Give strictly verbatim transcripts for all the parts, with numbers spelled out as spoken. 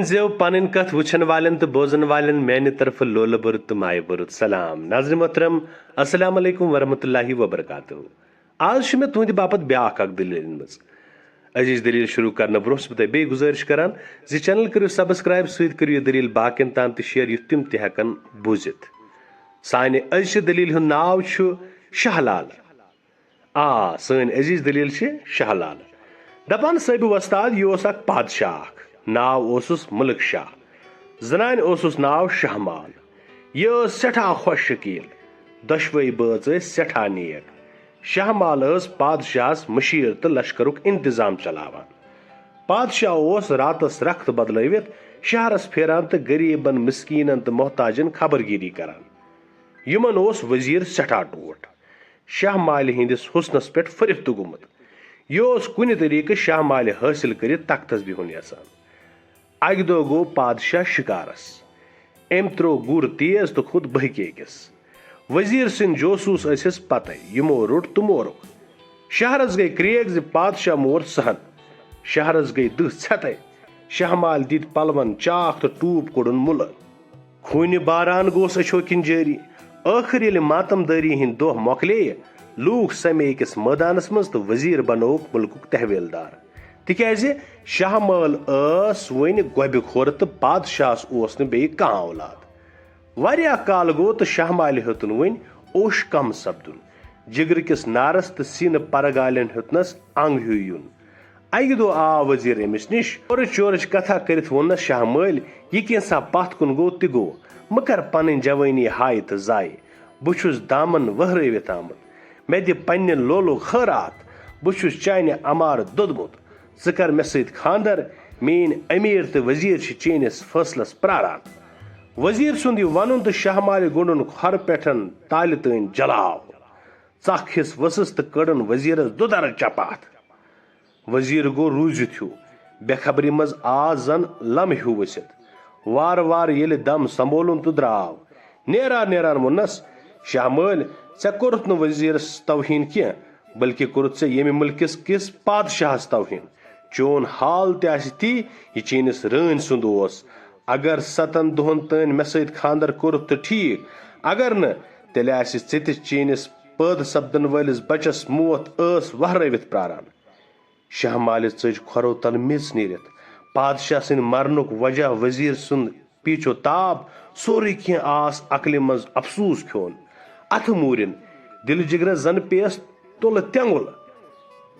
زیو پنٕنۍ کتھ وٕچھن والٮ۪ن تہٕ بوزن والٮ۪ن میانہِ طرفہٕ لولہٕ بوٚرُت تہٕ مایہِ بوٚرُت سلام۔ ناظرین محترم، السلام علیکم ورحمۃ اللہ وبرکاتہ۔ آز چھُ مےٚ تُہنٛدِ باپتھ بیاکھ اکھ دٔلیٖل أنمٕژ۔ عزیز، دٔلیٖل شروع کرنہٕ برونٛہہ چھُس بہٕ تۄہہِ بیٚیہِ گُزٲرِش کران زِ channel کٔرِو subscribe، سۭتۍ کٔرِو یہِ دٔلیٖل باقین تام تہِ share، یُتھ تِم تہِ ہٮ۪کن بوٗزِتھ۔ سانہِ أزچہِ دٔلیٖلہِ ہُنٛد ناو چھُ شاہ لال۔ آ، سٲنۍ عزیز دٔلیٖل چھِ شاہ لال۔ دپان صٲبہِ وۄستاد، یہِ اوس اکھ پادشاہ اکھ، ناو اوسُس ملک شاہ، زنانہِ اوسُس ناو شاہ مال۔ یہِ ٲس سٮ۪ٹھاہ خۄش شکیٖل، دۄشوے بٲژ ٲسۍ سٮ۪ٹھاہ نیک۔ شاہ مال ٲس پادشاہس مشیر تہٕ لشکرُک انتظام چلاوان۔ پادشاہ اوس راتس رخت بدلٲوِتھ شہرس پھیران تہٕ غریبن، مسکینن تہٕ محتاجن خبرگیری کران۔ یِمن اوس وزیر سٮ۪ٹھاہ ٹوٹھ، شاہ مالہِ ہٕنٛدِس حسنس پٮ۪ٹھ فرفتہٕ گوٚمُت۔ یہِ اوس کُنہِ طریقہٕ شاہ مالہِ حٲصِل کٔرِتھ تختس بِہُن یژھان۔ اکہِ دۄہ گوٚو پادشاہ شکارس۔ أمۍ تروو گُر تیز تہٕ کھوٚت بٔہکہِ أکِس۔ وزیر سٕنٛدۍ جوسوٗس ٲسِس پتے، یِمو روٚٹ تہٕ مورُکھ۔ شہرس گٔے کرٛیک زِ پادشاہ مور سہن۔ شہرس گٔے دٕہ ژھٮ۪تَے۔ شاہ مالہِ دِتۍ پلون چاکھ تہٕ ٹوٗپ کوٚڑُن مُلہٕ۔ خوٗنہِ باران گوس أچھو کِنۍ جٲری۔ ٲخٕر ییٚلہِ ماتم دٲری ہٕنٛدۍ دۄہ مۄکلییہِ، لوٗکھ سمے أکِس مٲدانس منٛز تہٕ وزیر بنووُکھ مُلکُک تحویلدار۔ تِکیازِ شاہ مٲل ٲس وۄنۍ گۄبہِ کھۄر تہٕ بادشاہس اوس نہٕ بیٚیہِ کانٛہہ اولاد۔ واریاہ کال گوٚو تہٕ شاہ مالہِ ہیوٚتُن وۄنۍ اوٚش کم سپدُن۔ جگرٕ کِس نارس تہٕ سینہٕ پرٕ گالٮ۪ن ہیوٚتنس انگ ہیوٗ یُن۔ اکہِ دۄہ آو وزیر أمِس نِش۔ اورٕچ یورٕچ کتھا کٔرِتھ ووٚننس شاہ مٲلۍ، یہِ کینژھا پتھ کُن گوٚو تہِ گوٚو، مہٕ کر پنٕنۍ جوٲنی ہاے تہٕ زاے۔ بہٕ چھُس دامن وہرٲوِتھ آمُت۔ مےٚ دِ پننہِ لولُک خٲرات۔ بہٕ چھُس چانہِ عمارٕ دوٚدمُت۔ ژٕ کر مےٚ سۭتۍ خاندر۔ میٲنۍ امیر تہٕ وزیر چھِ چٲنِس فٲصلس پراران۔ وزیر سُنٛد یہِ ونُن تہٕ شاہ مالہِ گوٚنڈُن کھۄرٕ پٮ۪ٹھن تالہِ تٲنۍ جلاو۔ ژکھ ہِس ؤژھٕس تہٕ کٔڑٕن وزیرس دُدرٕ چپاتھ۔ وزیر گوٚو روٗزِتھ ہیوٗ، بے خبری منٛز آس زن لم ہیوٗ ؤسِتھ۔ وارٕ وارٕ ییٚلہِ دم سنبولُن تہٕ درٛاو، نیران نیران ووٚننس، "شاہ مٲلۍ، ژےٚ کوٚرُتھ نہٕ وزیرس توہین کینٛہہ، بلکہِ کوٚرُتھ ژےٚ ییٚمہِ مُلکِس کِس پادشاہس توہین۔ چون حال تہِ آسہِ تی، یہِ چٲنِس رٲنۍ سُنٛد اوس۔ اگر ستن دۄہن تام مےٚ سۭتۍ خاندر کوٚرُتھ تہٕ ٹھیٖک، اگر نہٕ، تیٚلہِ آسہِ ژےٚ تہِ چٲنِس پٲدٕ سپدن وٲلِس بچس موت ٲس وہرٲوِتھ پراران۔" شاہ مالہِ ژٔج کھۄرو تل میٚژ نیٖرِتھ۔ پادشاہ سٕنٛدِ مرنُک وجہ وزیر سُنٛد پیچ و تاب، سورُے کینٛہہ آس عقلہِ منٛز افسوٗس کھیوٚن۔ اتھٕ موٗرِن، دِلہٕ جگرس زن پیٚیس تُلہٕ تٮ۪نٛگُل۔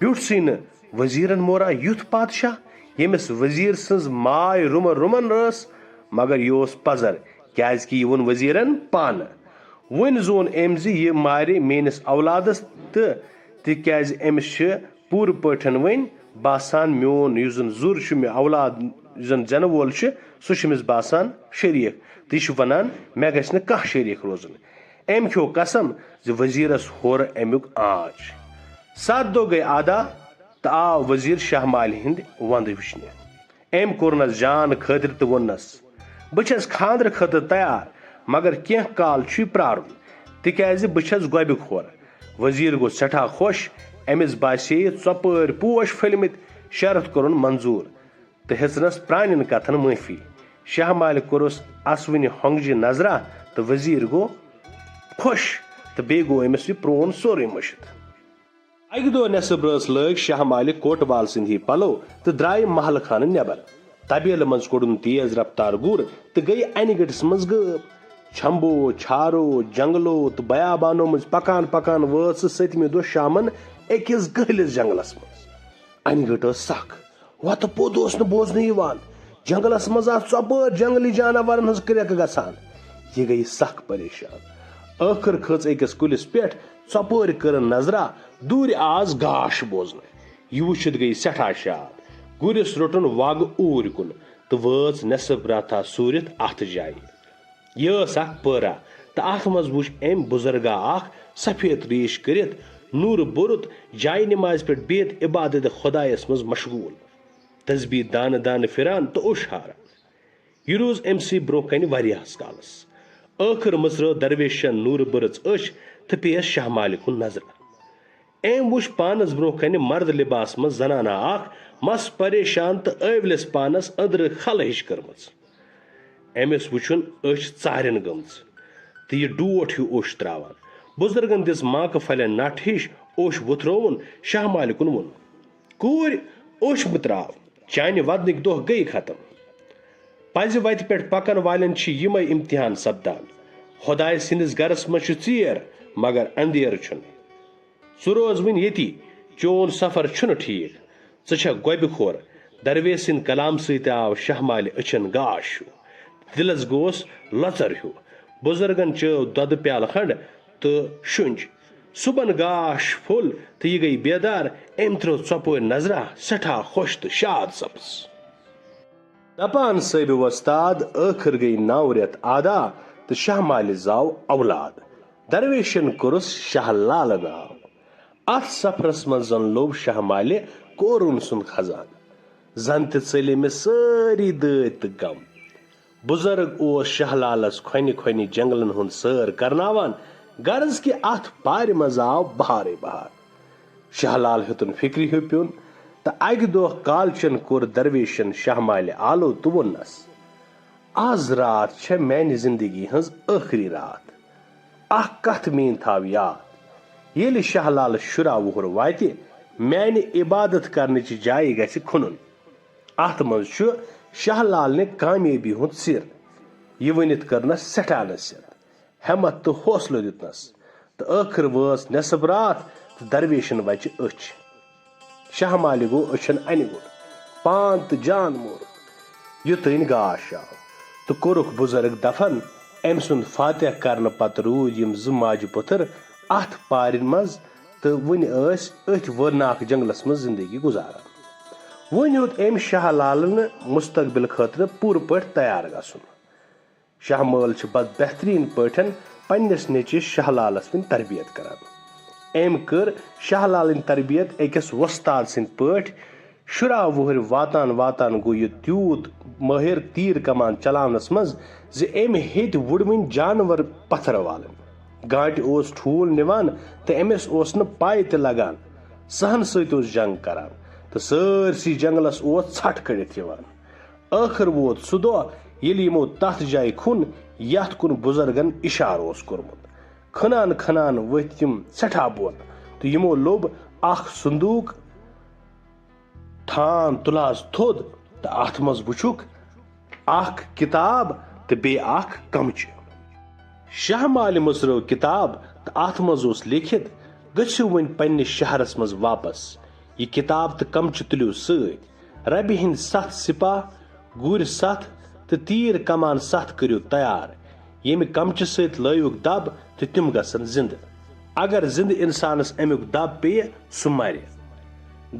بیوٗٹھسٕے نہٕ وزیرن مورا یُتھ پادشاہ، ییٚمِس وزیر سٕنٛز ماے رُمہٕ رُمن ٲس، مگر یہِ اوس پزر، کیازِ کہِ یہِ ووٚن وزیرن پانہٕ۔ وۄنۍ زون أمۍ زِ یہِ مارِ میٲنِس اولادس تہٕ، تِکیازِ أمِس چھِ پوٗرٕ پٲٹھۍ وۄنۍ باسان میون یُس زن زُر چھُ، مےٚ اولاد یُس زن زٮ۪نہٕ وول چھُ، سُہ چھُ أمِس باسان شریٖک۔ تہٕ یہِ چھُ ونان، "مےٚ گژھِ نہٕ کانٛہہ شریٖک روزُن۔" أمۍ کھیوٚو قسم زِ وزیرس ہورٕ امیُک آنچ۔ ستھ دۄہ گٔے ادا تہٕ آو وزیر شاہ مالہِ ہٕنٛدۍ وندٕ وٕچھنہِ۔ أمۍ کوٚرنس جان خٲطرٕ تہٕ ووٚننس، "بہٕ چھَس خانٛدرٕ خٲطرٕ تیار، مگر کینٛہہ کال چھُے پرارُن، تِکیازِ بہٕ چھَس گۄبہِ کھور۔" وزیر گوٚو سٮ۪ٹھاہ خۄش۔ أمِس باسے یہِ ژۄپٲرۍ پوش پھٔلۍ مٕتۍ۔ شرط کوٚرُن منظوٗر تہٕ ہیٚژنس پرانٮ۪ن کتھن معٲفی۔ شاہ مالہِ کوٚرُس اسوٕنہِ ہۄنٛگجہِ نظرا تہٕ وزیر گوٚو خۄش، تہٕ بیٚیہِ گوٚو أمِس یہِ پرون سورُے مٔشِتھ۔ اکہِ دۄہ نٮ۪صٕب رٲژ لٲگۍ شاہ مالہِ کوٹوال سٕنٛدۍ ہی پلو تہٕ درٛایہِ محلہٕ خانہٕ نٮ۪بر۔ طبیلہٕ منٛز کوٚڑُن تیز رفتار گُر تہٕ گٔیہِ انہِ گٔٹِس منٛز غٲب۔ چھمبو، چھارو، جنگلو تہٕ بیابانو مٔنٛزۍ پکان پکان وٲژ سُہ ستمہِ دۄہ شامن أکِس گٔہلِس جنگلس منٛز۔ انہِ گٔٹ ٲس سکھ۔ وتہٕ پوٚد اوس نہٕ بوزنہٕ یِوان۔ جنگلس منٛز آسہٕ ژۄپٲرۍ جنگلی جاناوارن ہٕنٛز کرٛٮ۪کہٕ گژھان۔ یہِ گٔیہِ سخ پریشان۔ ٲخٕر کھٔژ أکِس کُلِس پٮ۪ٹھ، ژۄپٲرۍ کٔرٕن نظرا، دوٗرِ آس گاش بوزنہٕ۔ یہِ وٕچھِتھ گٔیہِ سٮ۪ٹھاہ شاد۔ گُرِس روٚٹُن وَگ اوٗرۍ کُن تہٕ وٲژ نٮ۪صٕب راتھا سوٗرِتھ اَتھ جایہِ۔ یہِ ٲس اکھ پٲرا، تہٕ اتھ منٛز وُچھ أمۍ بُزرگا اکھ سفید ریٖش کٔرِتھ نوٗرٕ بوٚرُت جایہِ نمازِ پٮ۪ٹھ بِہِتھ عبادت خۄدایس منٛز مشغوٗل، تسبیح دانہٕ دانہٕ پھِران تہٕ اوٚش ہاران۔ یہِ روٗز أمۍ سٕے برٛونٛہہ کنہِ واریاہس کالس۔ ٲخٕر مٕژرٲو درویشن نوٗرٕ بٔرٕژ أچھ تہٕ پیٚیس شاہ مالہِ کُن نظرا۔ أمۍ وُچھ پانس برٛونٛہہ کنہِ مرد لباس منٛز زنانہ اکھ مس پریشان تہٕ ٲولِس پانس أندرٕ خل ہِش کٔرمٕژ۔ أمِس وُچھُن أچھ ژارٮ۪ن گٔمٕژ تہٕ یہِ ڈوٹھ ہیوٗ اوٚش تراوان۔ بُزرگن دِژ ماکہٕ پھلٮ۪ن نٹھ ہِش اوٚش وُتھرووُن۔ شاہ مالہِ کُن ووٚن، "کوٗرۍ، اوٚش مہٕ تراو، چانہِ ودنٕکۍ دۄہ گٔیہِ ختم۔ پزِ وتہِ پٮ۪ٹھ پکن والٮ۪ن چھِ یِمے امتحان سپدان۔ خۄداے سٕنٛدِس گرس منٛز چھُ ژیر، مگر اندیرٕ چھُنہٕ۔" ژٕ روز وُنہِ ییٚتی، چون سفر چھُنہٕ ٹھیٖک۔ ژٕ چھکھ گۄبہِ کھور۔ درویش سٕنٛدِ کلام سۭتۍ آو شاہ مالہِ أچھن گاش ہیوٗ۔ دِلس گوس لۄژر ہیوٗ۔ بُزرگن چٲو دۄدٕ پیالہٕ کھنڈ تہٕ شُنج۔ صُبحن گاش پھوٚل تہٕ یہِ گٔیہِ بیدار۔ أمۍ ترٲو ژۄپٲرۍ نظرا، سٮ۪ٹھاہ خۄش تہٕ شاد سپٕز۔ دپان صٲبِ وۄستاد، ٲخٕر گٔیہِ نو رٮ۪تھ آدا تہٕ شاہ مالہِ زاو اولاد۔ درویشن کوٚرُس شاہ لالہٕ ناو۔ اتھ سفرس منٛز زن لوٚب شاہ مالہِ قورون سُنٛد خزانہٕ۔ زن تہِ ژٔلۍ أمِس سٲری دٲدۍ تہٕ غم۔ بُزرگ اوس شاہ لالس کھۄنہِ کھۄنہِ جنگلن ہُنٛد سٲر کرناوان، غرض کہِ اتھ پارِ منٛز آو بہارے بہار۔ شاہ لال ہیوٚتُن فکرِ ہیوٚو پیوٚن تہٕ اکہِ دۄہ کالچن کوٚر درویشن شاہ مالہِ آلو تہٕ ووٚننس، "از راتھ چھےٚ میانہِ زندگی ہٕنٛز ٲخری راتھ۔ اکھ کتھ میٲنۍ تھاو یاد، ییٚلہِ شاہ لالس شُراہ وُہُر واتہِ، میانہِ عبادت کرنٕچہِ جایہِ گژھِ کھُنُن۔ اتھ منٛز چھُ شاہ لالنہِ کامیٲبی ہُنٛد سِر۔" یہِ ؤنِتھ کٔرنس سٮ۪ٹھاہ نصیحت، ہٮ۪متھ تہٕ حوصلہٕ دیُتنس، تہٕ ٲخٕر وٲژ نٮ۪صٕف راتھ تہٕ درویشن وچہِ أچھ۔ شاہ مالہِ گوٚو أچھن انہِ گوٚٹ، پان تہٕ جان مورُکھ۔ یُتھ أنۍ گاش آو تہٕ کوٚرُکھ بُزرگ دفن۔ أمۍ سُنٛد فاتح کرنہٕ پتہٕ روٗدۍ یِم زٕ ماجہِ پُتٕر اتھ پارِ منٛز تہٕ وُنہِ ٲسۍ أتھۍ وٲرناک جنگلس منٛز زندگی گُزاران۔ وُنہِ ہیوٚت أمۍ شاہ لالہٕ نہٕ مستقبل خٲطرٕ پوٗرٕ پٲٹھۍ تیار گژھُن۔ شاہ مٲل چھِ بد بہترین پٲٹھۍ پننِس نیٚچوِس شاہ لالس وُنہِ تربیت کران۔ أمۍ کٔر شاہ لالٕنۍ تربیت أکِس وۄستاد سٕنٛدۍ پٲٹھۍ۔ شُراہ وُہٕرۍ واتان واتان گوٚو یہِ تیوٗت مٲہِر تیٖر کمان چلاونس منٛز زِ أمۍ ہیٚتۍ وُڑوٕنۍ جانور پتھر والٕنۍ۔ گانٹہِ اوس ٹھوٗل نِوان تہٕ أمِس اوس نہٕ پاے تہِ لگان۔ سہن سۭتۍ اوس جنگ کران تہٕ سٲرسٕے جنگلس اوس ژھٹھ کٔڑِتھ یِوان۔ ٲخٕر ووت سُہ دۄہ، ییٚلہِ یِمو تتھ جایہِ کھوٚن، یتھ کُن بُزرگن اِشارٕ اوس کوٚرمُت۔ کھنان کھنان ؤتھۍ تِم سٮ۪ٹھاہ بۄن تہٕ یِمو لوٚب اکھ صندوق۔ تھان تُلہس تھوٚد تہٕ اتھ منٛز وُچھُکھ اکھ کِتاب تہٕ بیٚیہِ اکھ کمچہِ۔ شاہ مالہِ مٔژرٲو کِتاب تہٕ اتھ منٛز اوس لیٖکھِتھ، "گٔژھِو وۄنۍ پننِس شہرس منٛز واپس۔ یہِ کِتاب تہٕ کمچہِ تُلِو سۭتۍ۔" ربہِ ہٕنٛدۍ ستھ سپاہ، گُرۍ ستھ تہٕ تیٖر کمان ستھ کٔرِو تیار۔ ییٚمہِ کمچہِ سۭتۍ لٲیوُکھ دب تہٕ تِم گژھن زِندٕ۔ اگر زِندٕ انسانس امیُک دب پیٚیہِ، سُہ مرِ۔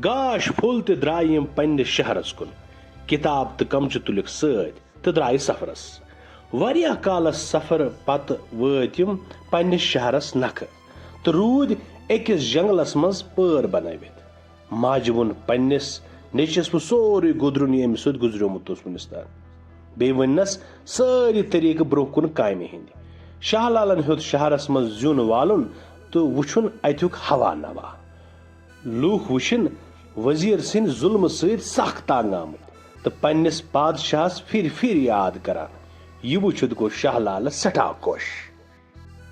گاش پھوٚل تہٕ درٛایہِ یِم پننِس شہرس کُن۔ کِتاب تہٕ کمچہِ تُلِکھ سۭتۍ تہٕ درٛایہِ سفرس۔ واریاہ کالس سفر پتہٕ وٲتۍ یِم پننِس شہرس نکھٕ تہٕ روٗدۍ أکِس جنگلس منٛز پٲر بنٲوِتھ۔ ماجہِ ووٚن پننِس نیٚچوِس وُہ سورُے گُزرُن، یہِ أمِس سۭتۍ گُزریومُت اوس وُنِس تام۔ بیٚیہِ ؤننس سٲری طریٖقہٕ برٛونٛہہ کُن کامہِ ہٕنٛدۍ۔ شاہ لالن ہیوٚت شہرس منٛز زیُن والُن تہٕ وُچھُن اتیُک ہوا نوا۔ لوٗکھ وُچھِن وزیر سٕنٛدِ ظُلمہٕ سۭتۍ سخ تنگ آمٕتۍ تہٕ پننِس پادشاہس پھِرِ پھِرِ یاد کران۔ یہِ وُچھِتھ گوٚو شاہ لالس سٮ۪ٹھاہ خۄش۔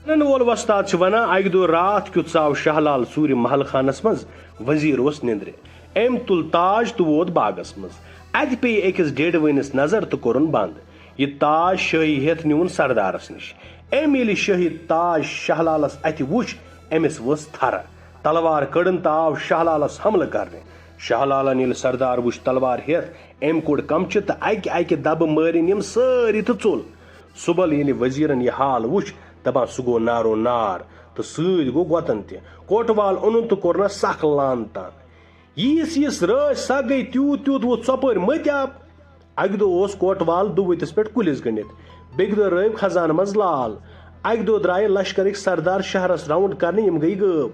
ونن وول وۄستاد چھُ ونان، اکہِ دۄہ راتھ کیُتھ ژاو شاہ لال ژوٗرِ محل خانس منٛز۔ وزیر اوس نِندرِ۔ أمۍ تُل تاج تہٕ ووت باغس منٛز۔ اتہِ پیٚیہِ أکِس ڈیڈٕ وٲنِس نظر تہٕ کوٚرُن بند۔ یہِ تاج شٲہی ہیٚتھ نیوٗن سردارس نِش۔ أمۍ ییٚلہِ شٲہی تاج شاہ لالس اتھِ وُچھ، أمِس ؤژھ تھرٕ۔ تلوار کٔڑٕن تہٕ آو شاہ لالس حملہٕ کرنہِ۔ شاہ لالن ییٚلہِ سردار وُچھ تلوار ہیٚتھ، أمۍ کوٚڑ کمچہِ تہٕ اکہِ اکہِ دبہٕ مٲرِن یِم سٲری تہٕ ژوٚل۔ صُبحن ییٚلہِ وزیرن یہِ حال وُچھ، دپان سُہ گوٚو نارو نار تہٕ سۭتۍ گوٚو گۄتن تہِ۔ کوٹوال اوٚنُن تہٕ کوٚرنس سخ لان تان۔ ییٖژ ییٖژ رٲژ سۄ گٔے، تیوٗت تیوٗت ووت ژۄپٲرۍ مٔتۍ آب۔ اکہِ دۄہ اوس کوٹوال دُوٲتِس پٮ۪ٹھ کُلِس گٔنڈِتھ، بیٚکہِ دۄہ رٲوۍ خزانہٕ منٛز لال۔ اکہِ دۄہ درٛایہِ لشکرٕکۍ سردار شہرس راوُنڈ کرنہِ، یِم گٔیہِ غٲب۔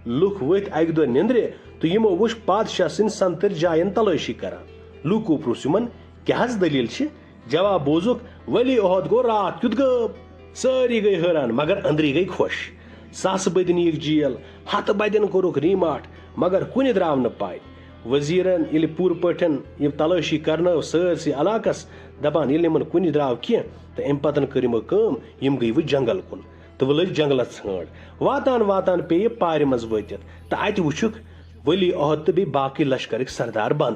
لُکھ ؤتھۍ اکہِ دۄہ نِندرِ تہٕ یِمو وُچھ پادشاہ سٕنٛدۍ سنتٕرۍ جاین تلٲشی کران۔ لوٗکو پرُژھ یِمن، "کیٛاہ حض دٔلیٖل چھِ؟" جواب بوٗزُکھ، "ولی عہد گوٚو راتھ کیُتھ غٲب۔" سٲری گٔے حٲران، مگر أنٛدری گٔے خۄش۔ ساسہٕ بٔدۍ نِیِکھ جیل، ہتہٕ بَدٮ۪ن کوٚرُکھ ریماٹھ، مگر کُنہِ درٛاو نہٕ پاے۔ وزیرن ییٚلہِ پوٗرٕ پٲٹھۍ یہِ تلٲشی کرنٲو سٲرسٕے علاقس، دپان ییٚلہِ یِمن کُنہِ درٛاو کینٛہہ، تہٕ امہِ پتہٕ کٔر یِمو کٲم، یِم گٔیہِ وۄنۍ جنگل کُن تہٕ وۄنۍ لٔج جنگلس ژھانٛڈ۔ واتان واتان پیٚیہِ پارِ منٛز وٲتِتھ تہٕ اتہِ وُچھُکھ ولی عہد تہٕ بیٚیہِ باقٕے لشکرٕکۍ سردار بنٛد۔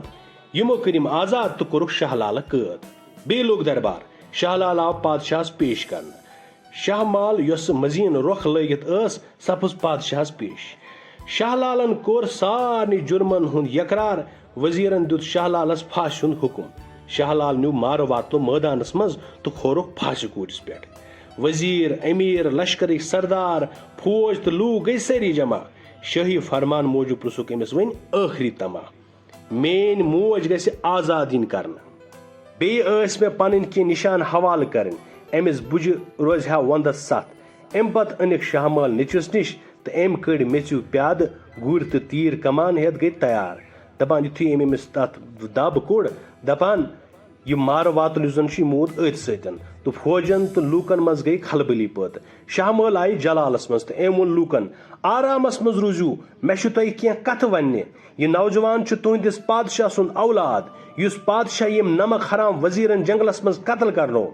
یِمو کٔرۍ یِم آزاد تہٕ کوٚرُکھ شاہ لالہٕ قٲد۔ بیٚیہِ لوٚگ دربار۔ شاہ لال آو پادشاہس پیش کرنہٕ۔ شاہ مال، یۄس مزین رۄخ لٲگِتھ ٲس، سپٕز پادشاہس پیش۔ شاہ لالن کوٚر سارنٕے جُرمن ہُنٛد یقرار۔ وزیرن دیُت شاہ لالس پھاسہِ ہُنٛد حُکم۔ شاہ لال نیوٗ مارٕ واتلو مٲدانس منٛز تہٕ کھورُکھ پھاسہِ کوٗٹِس پٮ۪ٹھ۔ وزیر، امیر، لشکرٕکۍ سردار، فوج تہٕ لوٗکھ گٔیہِ سٲری جمع۔ شٲہی فرمان موٗجوٗب پرٛژھُکھ أمِس وۄنۍ ٲخری طمع۔ میٲنۍ موج گژھِ آزاد یِنۍ کرنہٕ۔ بیٚیہِ ٲسۍ مےٚ پنٕنۍ کینٛہہ نشان حوالہٕ کرٕنۍ۔ أمِس بُجہِ روزِ ہا وندس ستھ۔ امہِ پتہٕ أنِکھ شاہ مٲل نیٚچوِس نِش تہٕ أمۍ کٔڑۍ میٚژِو پیادٕ، گُرۍ تہٕ تیٖر کمان ہٮ۪تھ گٔیہِ تیار۔ دپان یُتھُے أمۍ أمِس تتھ دب کوٚڑ، دپان، یہِ مارٕ واتُن یُس زن چھُ، یہِ موٗد أتھۍ سۭتۍ۔ تہٕ فوجن تہٕ لوٗکن منٛز گٔیہِ کھلبلی پٲدٕ۔ شاہ مٲل آیہِ جلالس منٛز تہٕ أمۍ ووٚن لوٗکن، آرامس منٛز روٗزِو، مےٚ چھُ تۄہہِ کینٛہہ کتھٕ وننہِ۔ یہِ نوجوان چھُ تُہنٛدِس پادشاہ سُنٛد اولاد، یُس پادشاہ ییٚمۍ نمک حرام وزیرن جنگلس منٛز قتل کرنوو۔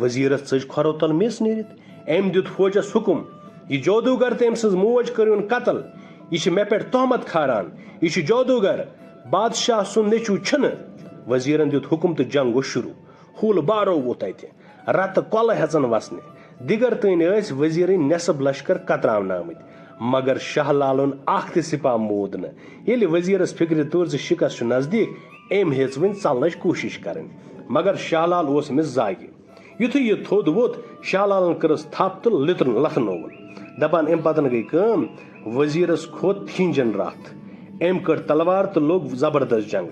وزیرس ژٔج کھۄرو تل میژ نیٖرِتھ۔ أمۍ دیُت فوجس حُکم، یہِ جادوگر تہٕ أمۍ سٕنٛز موج کٔرِوُن قتل۔ یہِ چھِ مےٚ پٮ۪ٹھ تہمت کھاران۔ یہِ چھُ جادوگر۔ بادشاہ سُنٛد نیٚچوٗ چھُنہٕ۔ وزیرن دیُت حُکم تہٕ جنگ گوٚو شروع۔ حُل بارو ووٚتھ اتہِ۔ رتہٕ کۄلہٕ ہٮ۪ژن وسنہِ۔ دِگر تٲنۍ ٲسۍ وزیرٕنۍ نٮ۪صٕب لشکر کتراونہٕ آمٕتۍ۔ مگر شاہ لالُن اکھ تہِ سپاہ موٗد نہٕ۔ ییٚلہِ وزیرس فکرِ توٚر زِ شکست چھُ نزدیٖک، أمۍ ہیٚژ وۄنۍ ژلنٕچ کوٗشش کرٕنۍ۔ مگر شاہ لال اوس أمِس زاگہِ۔ یُتھُے یہِ تھوٚد ووٚتھ، شاہ لالن کٔرٕس تھپھ تہٕ لِترُن لتھنووُن۔ دپان، امہِ پتن گٔے کٲم، وزیرس کھوٚت تھینجن رتھ۔ أمۍ کٔڑ تلوار تہٕ لوٚگ زبردست جنگ۔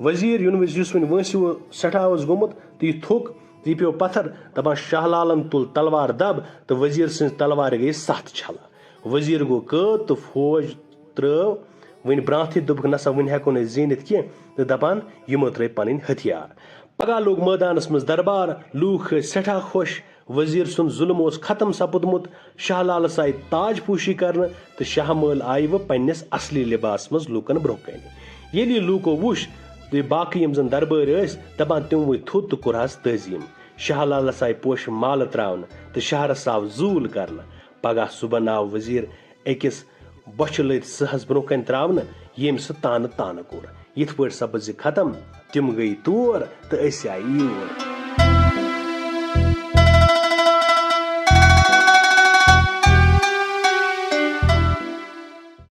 وزیر یُن وِزِ یُس وۄنۍ وٲنٛسہِ سٮ۪ٹھاہ اوس گوٚمُت تہٕ یہِ تھوٚک تہٕ یہِ پیوٚو پتھر۔ دپان، شاہ لالن تُل تلوار دب تہٕ وزیر سٕنٛزِ تلوارِ گٔیہِ ستھ چھلہٕ۔ وزیر گوٚو قٲد تہٕ فوج ترٲو وۄنۍ برٛونٛہہ تہِ۔ دوٚپُکھ، نسا وۄنۍ ہٮ۪کو نہٕ أسۍ زیٖنِتھ کینٛہہ، تہٕ دپان، یِمو ترٲے پنٕنۍ ہتھیار۔ پگاہ لوٚگ مٲدانس منٛز دربار، لوٗکھ ٲسۍ سٮ۪ٹھاہ خۄش۔ وزیر سُنٛد ظُلم اوس ختم سپُدمُت۔ شاہ لالس آیہِ تاج پوشی کرنہٕ تہٕ شاہ مٲلۍ آیہِ وۄنۍ پننِس اصلی لباس منٛز لوٗکن برٛونٛہہ کنہِ۔ ییٚلہِ یہِ لوٗکو وُچھ تہٕ باقٕے یِم زن دربٲرۍ ٲسۍ، دپان، تِم ؤتھۍ تھوٚد تہٕ کوٚرہس تعظیم۔ شاہ لالس آیہِ پوشہٕ مالہٕ ترٛاونہٕ تہٕ شہرس آو زوٗل کرنہٕ۔ پگاہ صُبحن آو وزیر أکِس بۄچھِ لٔدۍ سٕہس برٛونٛہہ کنہِ ترٛاونہٕ، ییٚمۍ سُہ تانہٕ تانہٕ کوٚر۔ یِتھ پٲٹھۍ سپٕز یہِ ختم، تِم گٔیہِ تور تہٕ أسۍ آیہِ یور۔